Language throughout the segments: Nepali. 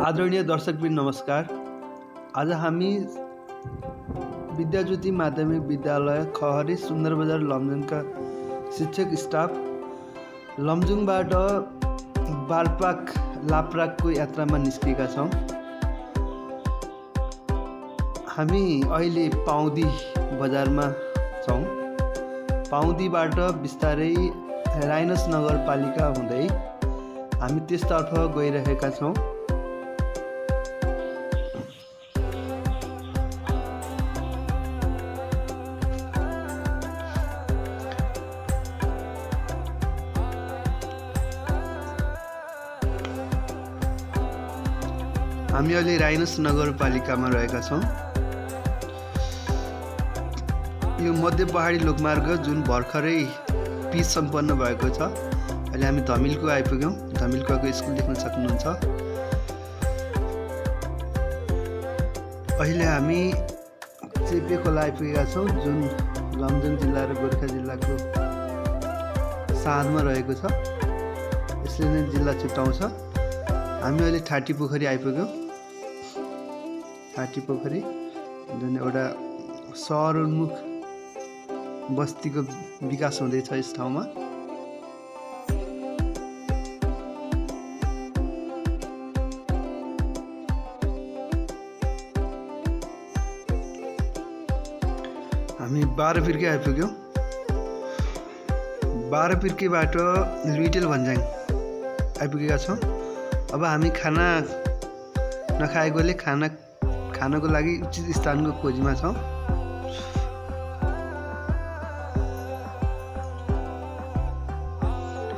आदरणीय दर्शकवृन्द नमस्कार। आज हामी विद्याज्योति माध्यमिक विद्यालय खहरी सुन्दर बजार लमजुङका शिक्षक स्टाफ लमजुङबाट बालपाक लाप्राकको यात्रामा निस्केका छौँ। हामी अहिले पाउँदी बजारमा छौँ। पाउँदीबाट बिस्तारै राइनस नगरपालिका हुँदै हामी त्यसतर्फ गइरहेका छौँ। हामी अहिले राइनस नगरपालिकामा रहेका छौँ। यो मध्य पहाडी लोकमार्ग जुन भर्खरै पिच सम्पन्न भएको छ। अहिले हामी धमिलको आइपुग्यौँ। धमिलको स्कुल देख्न सक्नुहुन्छ। अहिले हामी चेपे खोला आइपुगेका छौँ, जुन लमजुङ जिल्ला र गोर्खा जिल्लाको साँधमा रहेको छ। यसले नै जिल्ला छुट्याउँछ। हामी अहिले ठाटी पोखरी आइपुग्यौँ। ठाटी पोखरी जुन एउटा सहरोन्मुख बस्तीको विकास हुँदैछ यस ठाउँमा। हामी 12 पिर्के आइपुग्यौँ। 12 पिर्केबाट लुइटेल भन्ज्याङ आइपुगेका छौँ। अब हामी खाना नखाएकोले खानको लागि उचित स्थानको खोजीमा छौँ।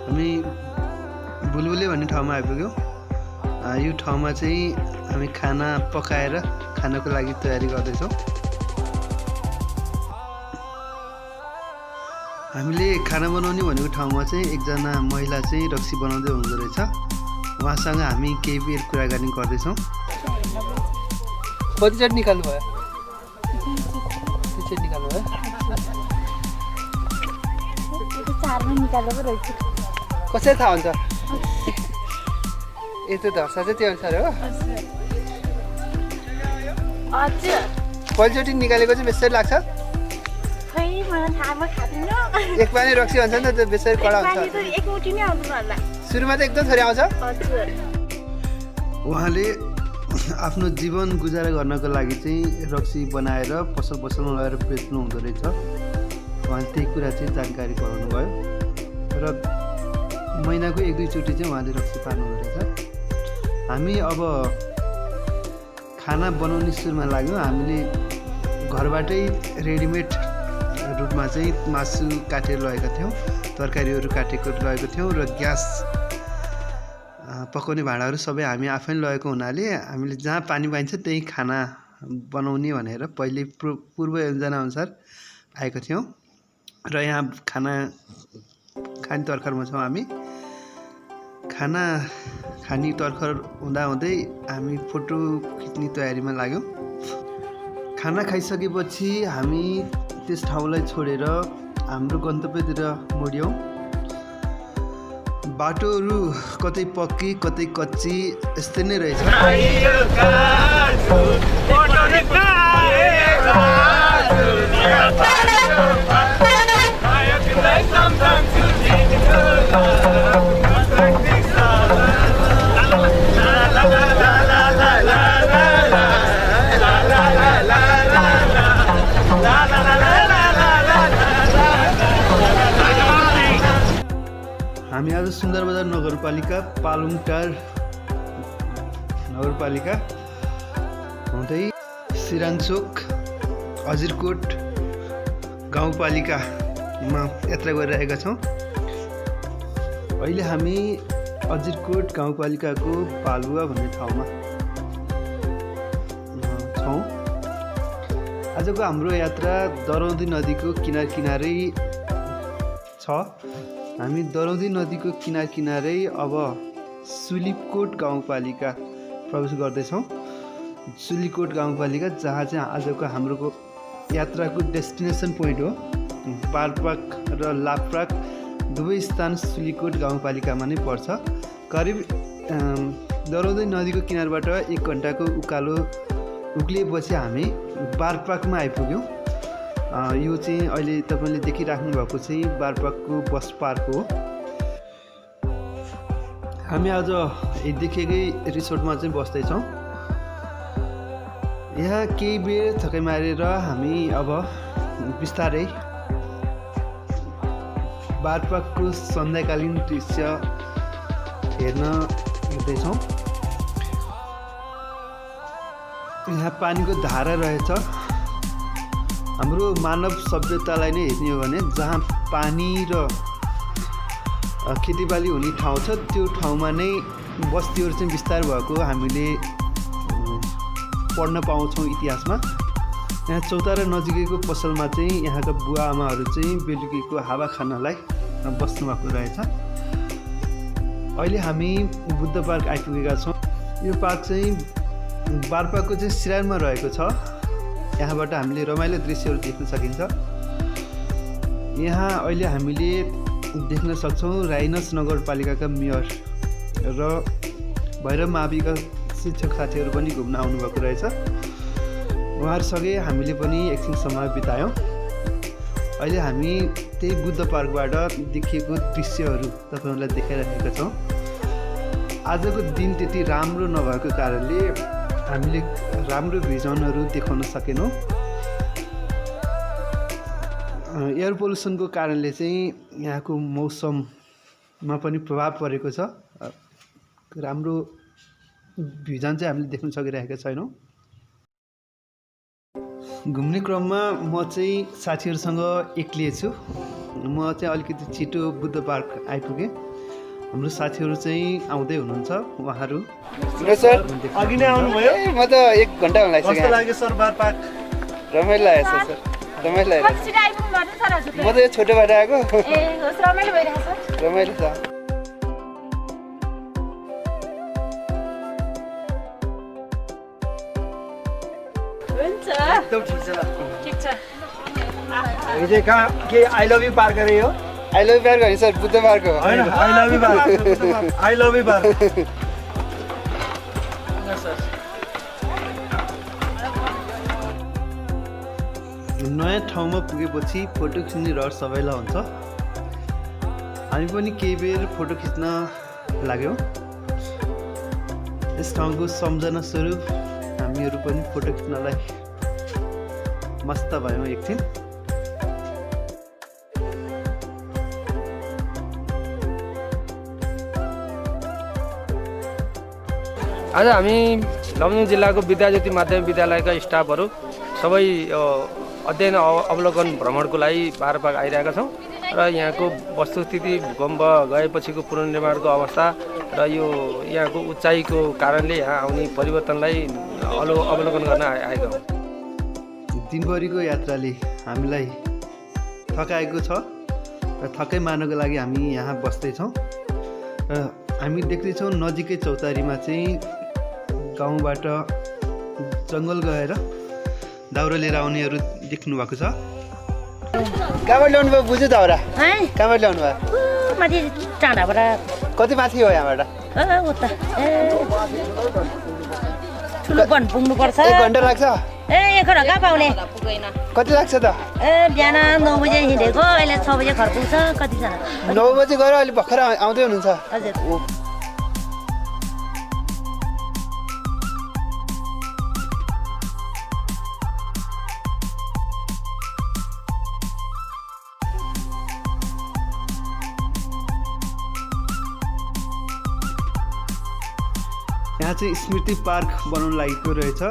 हामी बुलबुले भन्ने ठाउँमा आइपुग्यौँ। यो ठाउँमा चाहिँ हामी खाना पकाएर खानको लागि तयारी गर्दैछौँ। हामीले खाना बनाउने भनेको ठाउँमा चाहिँ एकजना महिला चाहिँ रक्सी बनाउँदै हुँदो रहेछ। उहाँसँग हामी केही बेर कुराकानी गर्दैछौँ। कति चटनी निकाल्नु भयो? निकाल्नु भयो? कसरी थाहा हुन्छ? यस्तो धर्सा चाहिँ त्यो अनुसार हो। पहिलोचोटि निकालेको चाहिँ बेसरी लाग्छ। एक पानी रक्सी भन्छ नि त, त्यो बेसरी कडा हुन्छ। सुरुमा चाहिँ एकदम थोरै आउँछ। उहाँले आफ्नो जीवन गुजारा गर्नको लागि चाहिँ रक्सी बनाएर पसलमा लगेर बेच्नु हुँदो रहेछ। उहाँले त्यही कुरा चाहिँ जानकारी गराउनु भयो र महिनाको 1-2 चोटि चाहिँ उहाँले रक्सी पार्नु हुँदो रहेछ। हामी अब खाना बनाउने सुरुमा लाग्यौँ। हामीले घरबाटै रेडिमेड रूपमा चाहिँ मासु काटेर लगेका थियौँ, तरकारीहरू काटेको लगेको थियौँ र ग्यास पकाउने भाँडाहरू सबै हामी आफै लगेको हुनाले हामीले जहाँ पानी पाइन्छ त्यही खाना बनाउने भनेर पहिले पूर्व योजना अनुसार आएको थियौँ र यहाँ खाना खाने तर्खरमा छौँ। हामी खाना खाने तर्खर हुँदाहुँदै हामी फोटो खिच्ने तयारीमा लाग्यौँ। खाना खाइसकेपछि हामी त्यस ठाउँलाई छोडेर हाम्रो गन्तव्यतिर मोड्यौँ। बाटोहरू कतै पक्की कतै कच्ची यस्तै नै रहेछ। हामी आज सुन्दर बजार नगरपालिका पालुङटार नगरपालिका हुँदै सिराङचोक अजिरकोट गाउँपालिकामा यात्रा गरिरहेका छौँ। अहिले हामी अजिरकोट गाउँपालिकाको पालुवा भन्ने ठाउँमा छौँ। आजको हाम्रो यात्रा दरौदी नदीको किनारै छ। हामी दरौदी नदीको किनारै अब सुलीकोट गाउँपालिका प्रवेश गर्दैछौँ। सुलीकोट गाउँपालिका जहाँ चाहिँ आजको हाम्रो यात्राको डेस्टिनेसन पोइन्ट हो। बालपाक र लाप्राक दुवै स्थान सुलीकोट गाउँपालिकामा नै पर्छ। करिब दरौदी नदीको किनारबाट 1 घन्टाको उकालो उक्लिएपछि हामी बारपाकमा आइपुग्यौँ। यो चाहिँ अहिले तपाईँले देखिराख्नु भएको चाहिँ बारपाकको बस पार्क हो। हामी आज देखिएकै रिसोर्टमा चाहिँ बस्दैछौँ। यहाँ केही बेर थकाइ मारेर हामी अब बिस्तारै बारपाकको सन्ध्याकालीन दृश्य हेर्न हिँड्दैछौँ। यहाँ पानीको धारा रहेछ। हाम्रो मानव सभ्यतालाई नै हेर्ने हो भने जहाँ पानी र खेतीबाली हुने ठाउँ छ त्यो ठाउँमा नै बस्तीहरू चाहिँ विस्तार भएको हामीले पढ्न पाउँछौँ इतिहासमा। यहाँ चौतारा नजिकैको पसलमा चाहिँ यहाँका बुवा आमाहरू चाहिँ बेलुकीको हावा खानलाई बस्नुभएको रहेछ। अहिले हामी बुद्ध पार्क आइपुगेका छौँ। यो पार्क चाहिँ बारपाकको चाहिँ सिरानमा रहेको छ। यहाँबाट हामीले रमाइलो दृश्यहरू देख्न सकिन्छ। यहाँ अहिले हामीले देख्न सक्छौँ राइनस नगरपालिकाका मेयर र भैरव माविका शिक्षक साथीहरू पनि घुम्न आउनुभएको रहेछ। उहाँहरूसँगै हामीले पनि एकछिन समय बितायौँ। अहिले हामी त्यही बुद्ध पार्कबाट देखिएको दृश्यहरू तपाईँहरूलाई देखाइरहेका छौँ। आजको दिन त्यति राम्रो नभएको कारणले हामीले राम्रो भिजनहरू देखाउन सकेनौँ। एयर पोल्युसनको कारणले चाहिँ यहाँको मौसममा पनि प्रभाव परेको छ। राम्रो भिजन चाहिँ हामीले देख्न सकिरहेका छैनौँ। घुम्ने क्रममा म चाहिँ साथीहरूसँग एक्लिएछु। म चाहिँ अलिकति छिटो बुद्ध पार्क आइपुगेँ। हाम्रो साथीहरू चाहिँ आउँदै हुनुहुन्छ। उहाँहरू सर अघि नै आउनुभयो? म त 1 घन्टा हुन लाग्छ। कस्तो लाग्यो सर बारपाक? रमाइलो लागेछ सर, रमाइलो लागेछ। म त यो छोटो बाटो आएको। रमाइलो भइरहेछ। रमाइलो छ। हुन्छ एकदम ठिक छ। ठिक छ। यो चाहिँ कहाँ के आई लभ यु पार्क अरे यो? आई लभ यु पार्क होइन सर, बुद्ध पार्क हो। हैन I love you park. I love you park. नयाँ ठाउँमा पुगेपछि फोटो खिच्ने रहर सबैलाई हुन्छ। हामी पनि केही बेर फोटो खिच्न लाग्यौँ। यस ठाउँको सम्झना स्वरूप हामीहरू पनि फोटो खिच्नलाई मस्त भयौँ एकछिन। आज हामी लमजुङ जिल्लाको विद्याज्योति माध्यमिक विद्यालयका स्टाफहरू सबै अध्ययन अवलोकन भ्रमणको लागि बारपाक आइरहेका छौँ र यहाँको वस्तुस्थिति भूकम्प गएपछिको पुनर्निर्माणको अवस्था र यो यहाँको उचाइको कारणले यहाँ आउने परिवर्तनलाई अवलोकन गर्न आएका हौँ। दिनभरिको यात्राले हामीलाई थकाएको छ र थकाइ मार्नको लागि हामी यहाँ बस्दैछौँ। र हामी देख्दैछौँ नजिकै चौतारीमा चाहिँ गाउँबाट जङ्गल गएर दाउरा लिएर आउनेहरू देख्नु भएको छ। कहाँबाट ल्याउनु भयो बुझ्यो दाउरा? कहाँबाट ल्याउनु भयो? माथि टाढाबाट। कति माथि हो यहाँबाट? उता ठुलो वन पुग्नुपर्छ। 1 घन्टा लाग्छ? 1 घन्टा कहाँ पाउने? कति लाग्छ त? बिहान 9 बजे हिँडेको अहिले 6 बजे घर पुग्छ। कतिजना? 9 बजे गएर अहिले भर्खर आउँदै हुनुहुन्छ? हजुर। यहाँ चाहिँ स्मृति पार्क बनाउन लागेको रहेछ।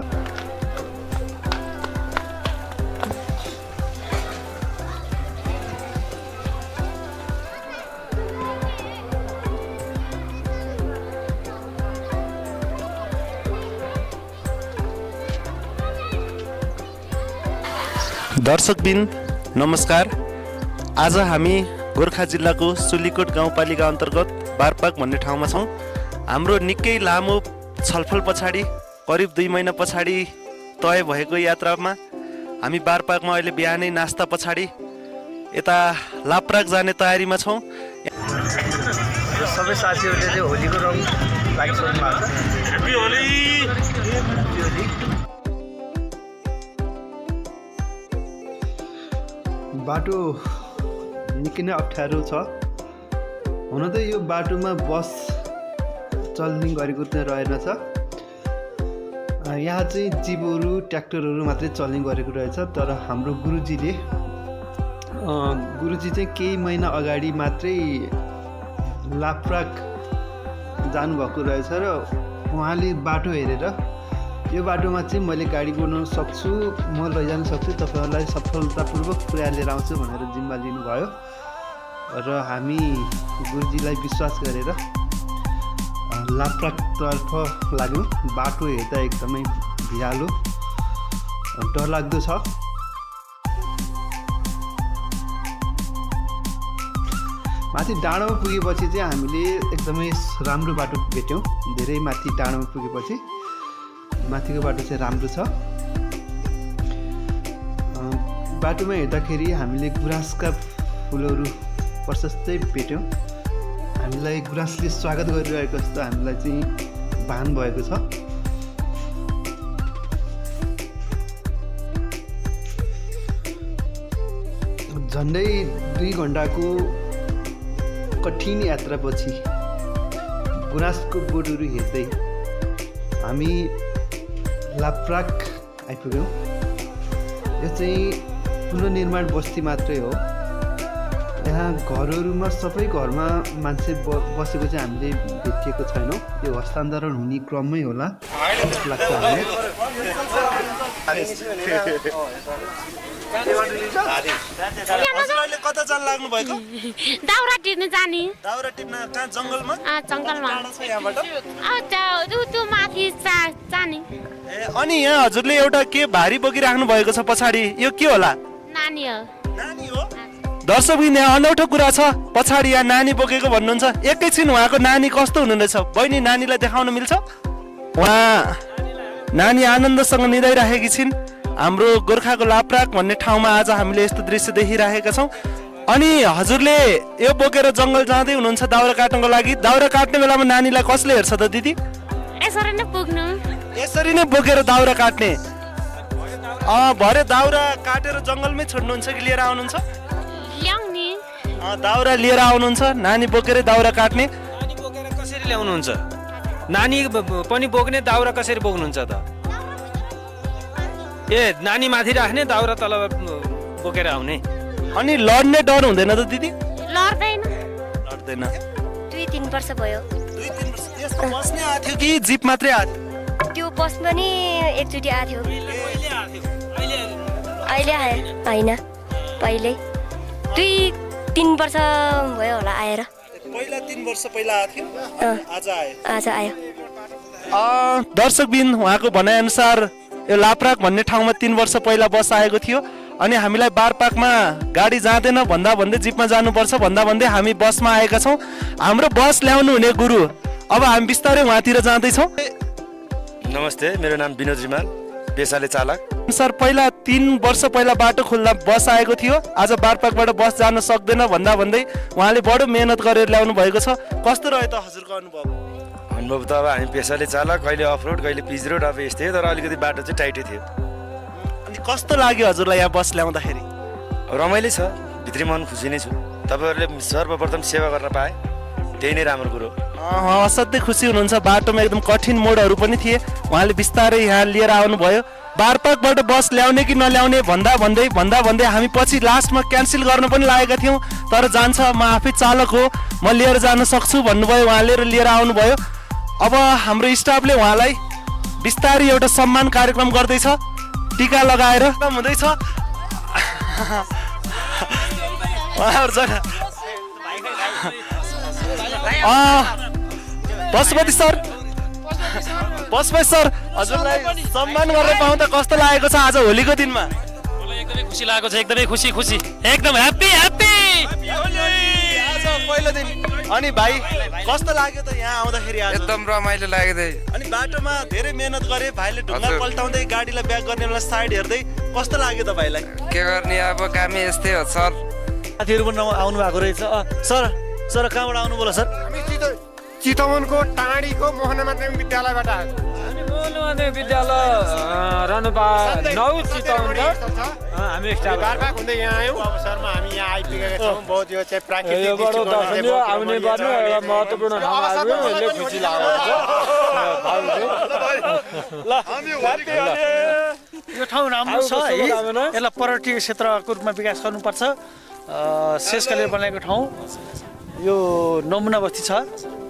दर्शकबिन नमस्कार। आज हामी गोर्खा जिल्लाको सुलीकोट गाउँपालिका अन्तर्गत बारपाक भन्ने ठाउँमा छौँ। हाम्रो निकै लामो छलफल पछाडि करिब 2 महिना पछाडि तय भएको यात्रामा हामी बारपाकमा अहिले बिहानै नास्ता पछाडि यता लाप्राक जाने तयारीमा छौँ। सबै साथीहरूले चाहिँ होलीको रङ लागिसक्नु भएको छ। ह्याप्पी होली। बाटो निकै नै अप्ठ्यारो छ। हुन त यो बाटोमा बस चल्ने गरेको चाहिँ रहेनछ। यहाँ चाहिँ जिपहरू ट्र्याक्टरहरू मात्रै चल्ने गरेको रहेछ। तर हाम्रो गुरुजी चाहिँ केही महिना अगाडि मात्रै लाप्राक जानुभएको रहेछ र उहाँले बाटो हेरेर यो बाटोमा चाहिँ मैले गाडी बनाउन सक्छु, म लैजान सक्छु, तपाईँहरूलाई सफलतापूर्वक पुर्याएर आउँछु भनेर जिम्मा लिनुभयो र हामी गुरुजीलाई विश्वास गरेर लाप्राकतर्फ लाग्यौँ। बाटो हेर्दा एकदमै भिरालो डरलाग्दो छ। माथि डाँडोमा पुगेपछि चाहिँ हामीले एकदमै राम्रो बाटो भेट्यौँ। धेरै माथि डाँडोमा पुगेपछि माथिको बाटो चाहिँ राम्रो छ। बाटोमा हेर्दाखेरि हामीले गुराँसका फुलहरू प्रशस्तै भेट्यौँ। हामीलाई गुराँसले स्वागत गरिरहेको जस्तो हामीलाई चाहिँ भान भएको छ। झन्डै 2 घन्टाको कठिन यात्रापछि गुराँसको बोटहरू हेर्दै हामी लाप्राक आइपुग्यौँ। यो चाहिँ पुनर्निर्माण बस्ती मात्रै हो। यहाँ घरहरूमा सबै घरमा मान्छे बसेको चाहिँ हामीले भेटिएको छैनौँ। यो हस्तान्तरण हुने क्रममै होला जस्तो लाग्छ हामीलाई। हजुरहरूले कता जान लाग्नु भएको? दाउरा टिप्न जाने। दाउरा टिप्न कहाँ जङ्गलमा? जङ्गलमा यहाँबाट त्यो माथि जाने। अनि यहाँ हजुरले एउटा के भारी बोकिराख्नु भएको छ पछाडि, यो के होला? नानी हो। नानी हो। दर्शकबिन यहाँ अनौठो कुरा छ, पछाडि यहाँ नानी बोकेको भन्नुहुन्छ। एकैछिन उहाँको नानी कस्तो हुनुहुनेछ बहिनी, नानीलाई देखाउन मिल्छ? उहाँ नानी आनन्दसँग निदाइराखेकी छिन्। हाम्रो गोर्खाको लाप्राक भन्ने ठाउँमा आज हामीले यस्तो दृश्य देखिरहेका छौँ। अनि हजुरले यो बोकेर जङ्गल जाँदै हुनुहुन्छ दाउरा काट्नको लागि। दाउरा काट्ने बेलामा नानीलाई कसले हेर्छ त दिदी? यसरी नै पुग्नु। यसरी नै बोकेर दाउरा काट्ने। भरे दाउरा काटेर जङ्गलमै छोड्नुहुन्छ कि लिएर आउनुहुन्छ? ल्याउने। दाउरा लिएर आउनुहुन्छ, नानी बोकेर दाउरा काट्ने। नानी बोकेर कसरी ल्याउनुहुन्छ? नानी पनि बोक्ने, दाउरा कसरी बोक्नुहुन्छ त? ए नानी माथि राख्ने, दाउरा तल बोकेर आउने। अनि लड्ने डर हुँदैन त दिदी? लड्दैन। लड्दैन। 2-3 वर्ष भयो। 2-3 वर्ष त्यस्तो बस्ने आएको थियो कि जिप मात्रै आएको? त्यो बस पनि एकचोटि आएको थियो। अहिले आयो होइन, पहिल्यै 2-3 वर्ष भयो होला आएर। पहिला 3 वर्ष पहिला आएको थियो, आज आयो। आज आयो। दर्शकबिन उहाँको भनाइअनुसार यो लाप्राक भन्ने ठाउँमा 3 वर्ष पहिला बस आएको थियो। अनि हामीलाई बारपाकमा गाडी जाँदैन भन्दा भन्दै जिपमा जानुपर्छ भन्दा भन्दै हामी बसमा आएका छौँ। हाम्रो बस ल्याउनु हुने गुरु, अब हामी बिस्तारै उहाँतिर जाँदैछौँ। नमस्ते, मेरो नाम विनोद रिमाल, पेसाले चालक। सर, पहिला 3 वर्ष पहिला बाटो खोल्दा बस आएको थियो, आज बारपाकबाट बस जान सक्दैन भन्दा भन्दै उहाँले बडो मेहनत गरेर ल्याउनु भएको छ। कस्तो रह्यो त हजुरको अनुभव? अनुभव त अब हामी पेसाले चालक, कहिले अफ रोड कहिले पिच रोड, अब यस्तै, तर अलिकति बाटो चाहिँ टाइटै थियो। अनि कस्तो लाग्यो हजुरलाई यहाँ बस ल्याउँदाखेरि? रमाइलो छ, भित्री मन खुसी नै छु। तपाईँहरूले सर्वप्रथम सेवा गर्न पाए, त्यही नै राम्रो कुरो। असाध्यै खुसी हुनुहुन्छ। बाटोमा एकदम कठिन मोडहरू पनि थिए, उहाँले बिस्तारै यहाँ लिएर आउनुभयो। बारपाकबाट बस ल्याउने कि नल्याउने भन्दा भन्दै हामी पछि लास्टमा क्यान्सल गर्न पनि लागेका थियौँ। तर जान्छ, म आफै चालक हो, म लिएर जान सक्छु भन्नुभयो उहाँले र लिएर आउनुभयो। अब हाम्रो स्टाफले उहाँलाई बिस्तारै एउटा सम्मान कार्यक्रम गर्दैछ, टिका लगाएर हुँदैछ। पशुपति सर, हजुरलाई सम्मान गरेर पाउँदा कस्तो लागेको छ आज होलीको दिनमा? एकदमै खुसी लागेको छ, एकदमै खुसी एकदम ह्याप्पी आज पहिलो दिन। अनि भाइ कस्तो लाग्यो त यहाँ आउँदाखेरि? एकदम रमाइलो लाग्यो। अनि बाटोमा धेरै मेहनत गरे भाइले, ढुङ्गा पल्टाउँदै गाडीलाई ब्याक गर्ने बेला साइड हेर्दै कस्तो लाग्यो तपाईलाई? के गर्ने, अब कामै यस्तै हो सर। साथीहरू पनि आउनु भएको रहेछ। सर कहाँबाट आउनु बोला सर? चितवनको टाढीको मोहन माध्यमिक विद्यालयबाट आएको विद्यालय रनपा 9 चितवन हामी स्टाफ बारबाग हुँदै यहाँ आयौँ अवसरमा हामी यहाँ आइपुगेका छौँ बहुत यो चाहिँ प्राकृतिक आउने बाटो एउटा महत्त्वपूर्ण ठाउँ आयो यसले खुसी लागेको यो ठाउँ राम्रो छ है यसलाई पर्यटकीय क्षेत्रको रूपमा विकास गर्नुपर्छ शेषकालले बनाएको ठाउँ यो नमुना बस्ती छ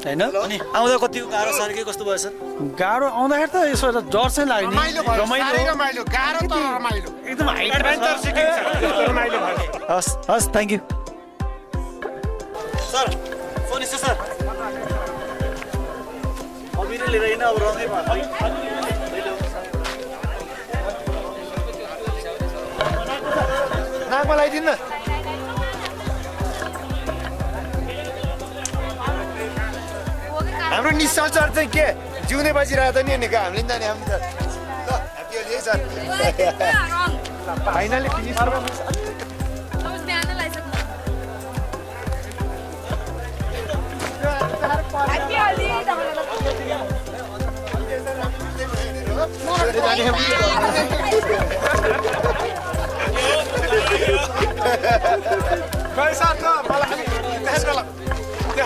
हैन अनि आउँदा कतिको गाह्रो छ के कस्तो भयो सर गाह्रो आउँदाखेरि त यसो डर चाहिँ लाग्ने रमाइलो गाह्रो त रमाइलो एकदम एडभेन्चर सिटिङ छ रमाइलो भयो हस् thank you sir phone is sir अभिले लिएर हैन अब रङै भयो नाक लगाइदिनु न हाम्रो निश्चर चाहिँ के जिउने बसिरहेको त नि निका हामीले नि जाने हामी त ल ह्याप्पी होली है सर फाइनली फिनिस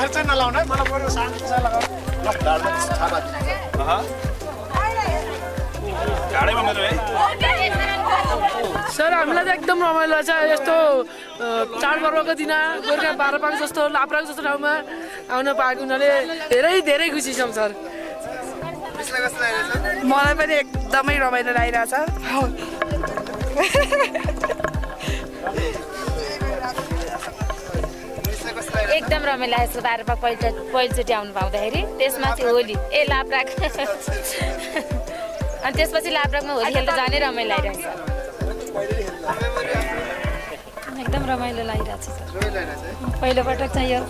चाहिँ नलाउन है मलाई बरु शान्ति लगाउनु सर हामीलाई त एकदम रमाइलो छ यस्तो चाडपर्वको दिन गोर्खा बारपाक जस्तो लाप्राक जस्तो ठाउँमा आउन पाएको हुनाले धेरै खुसी छौँ सर मलाई पनि एकदमै रमाइलो लागिरहेछ एकदम रमाइलो लागेको छ बारपाक पहिलोचोटि आउनु पाउँदाखेरि त्यसमाथि होली लाप्राक अनि त्यसपछि लाप्राकमा होली खेल्दा जानै रमाइलो लागिरहेको छ एकदम रमाइलो लागिरहेको छ पहिलोपटक चाहिँ यो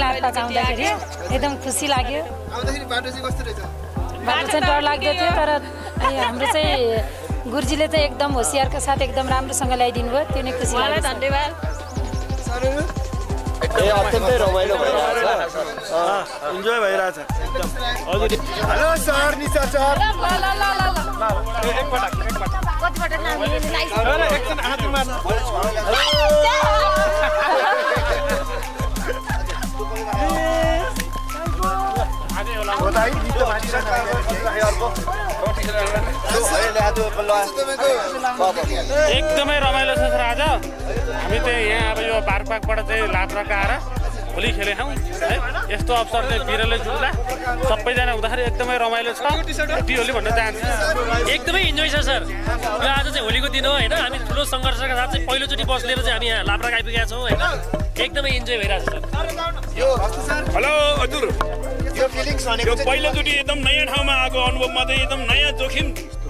लाप्राक आउँदाखेरि एकदम खुसी लाग्यो बाटो चाहिँ डर लाग्दो थियो तर हाम्रो चाहिँ गुरुजीले चाहिँ एकदम होसियारका साथ एकदम राम्रोसँग ल्याइदिनु भयो त्यो नै खुसी लाग्यो धन्यवाद अत्यन्तै रमाइलो भइरहेछ इन्जोय भइरहेछ हेलो सर निशा सर एकदमै रमाइलो छ सर आज हामी चाहिँ यहाँ अब यो बारपाकबाट चाहिँ लाप्राक आएर होली खेलेछौँ है यस्तो अवसर चाहिँ बिरलै जुट्दा सबैजना हुँदाखेरि एकदमै रमाइलो छ टी होली भन्न चाहन्छु एकदमै इन्जोय छ सर यो आज चाहिँ होलीको दिन हो होइन हामी ठुलो सङ्घर्षका साथ चाहिँ पहिलोचोटि बस लिएर चाहिँ हामी यहाँ लाप्राक आइपुगेका छौँ होइन एकदमै इन्जोय भइरहेको छ सर हेलो हजुर यो फिलिङ्स भनेको यो पहिलोचोटि एकदम नयाँ ठाउँमा आएको अनुभवमा चाहिँ एकदम नयाँ जोखिम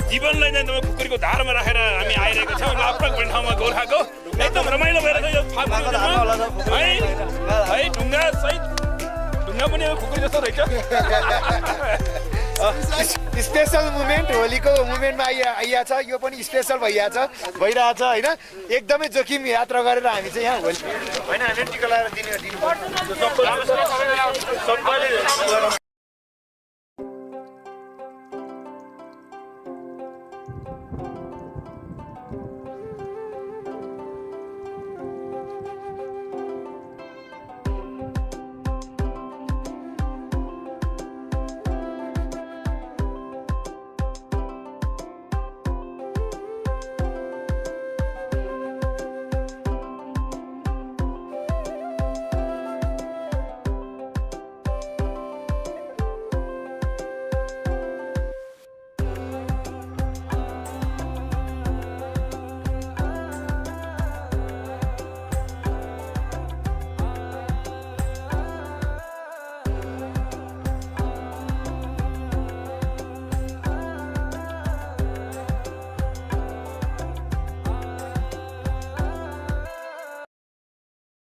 जीवनलाई चाहिँ खुकुरीको धारमा राखेर हामी आइरहेको छौँ लाप्राक भन्ने ठाउँमा गोर्खाको एकदम रमाइलो भएर यो है ढुङ्गा सहित ढुङ्गा पनि अब खुकुरी जस्तो रहेछ स्पेसल मुभमेन्ट होलीको मुभमेन्टमा आइया छ यो पनि स्पेसल भइरहेछ होइन एकदमै जोखिम यात्रा गरेर हामी चाहिँ यहाँ होली होइन हामी टिका लगाएर दिनुपर्छ